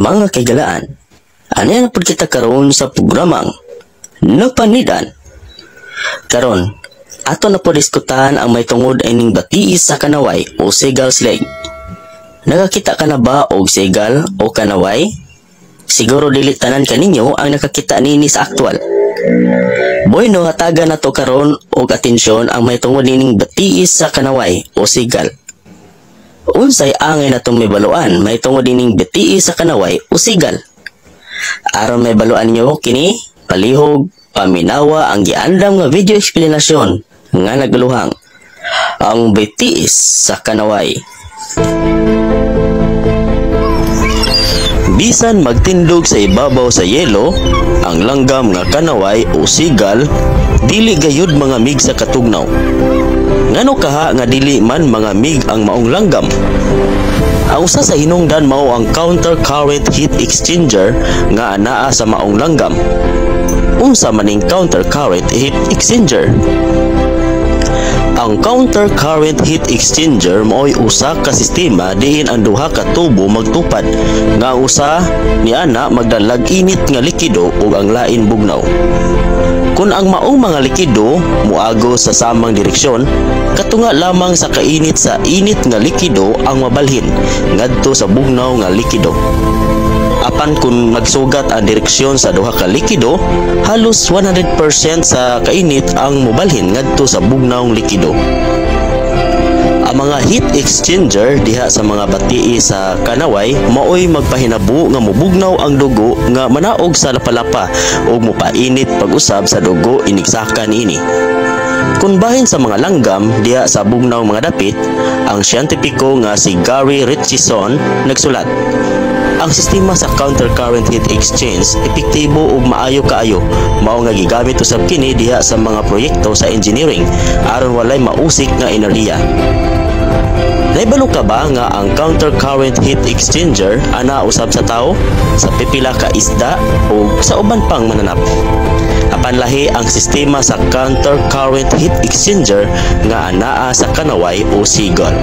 Mga kahigalaan, anay na pud kita karon sa programang Napanidan. Karon, ato na po diskutahan ang may tungod ining batii sa kanaway o seagull's leg. Nakakita ka na ba og seagull o kanaway? Siguro dili tanan kaninyo ang nakakita nini sa aktwal. Bueno, hatagan nato karon og atensyon ang may tungod nining batii sa kanaway o seagull. Unsay angay natong mahibaluan may tungod nining batii sa kanaway o seagull? Aron mahibaluan nyo kini, palihog paminawa ang giandam nga video eksplanasyon nga nagluhang ang bitiis sa kanaway. Bisan magtindog sa ibabaw sa yelo, ang langgam nga kanaway o seagull dili gayud mangamig sa katugnaw. Ngano kaha nga dili man mangamig ang maong langgam? Ang usa sa hinungdan mao ang counter current heat exchanger nga anaa sa maong langgam. Unsa maning counter current heat exchanger? Ang counter current heat exchanger mao'y usa ka sistema diin ang duha ka tubo magtupad nga ang usa niana magdalag init nga likido ug ang lain bugnaw. Kun ang maong mga likido muagos sa samang direksyon, katunga lamang sa kainit sa init nga likido ang mabalhin ngadto sa bugnaw nga likido. Apan kung magsugat ang direksyon sa duha ka likido, halos 100% sa kainit ang mobalhin ngadto sa bugnawng likido. Ang mga heat exchanger diha sa mga batii sa kanaway maoy magpahinabo nga mobugnaw ang dugo nga manaog sa lapalapa ug mopainit pag-usab sa dugo inigsaka niini. Kung bahin sa mga langgam diha sa bugnaw mga dapit, ang siyentipiko nga si Gary Richardson nagsulat, "Ang sistema sa counter-current heat exchange epektibo ug maayo kaayo, mao nga gigamit usab kini diha sa mga proyekto sa engineering aron walay mausik nga enerhiya." Nahibalo ka ba nga ang counter-current heat exchanger ana usab sa tao, sa pipila ka isda ug sa uban pang mananap? Apan lahi ang sistema sa counter-current heat exchanger nga anaa sa kanaway o seagull.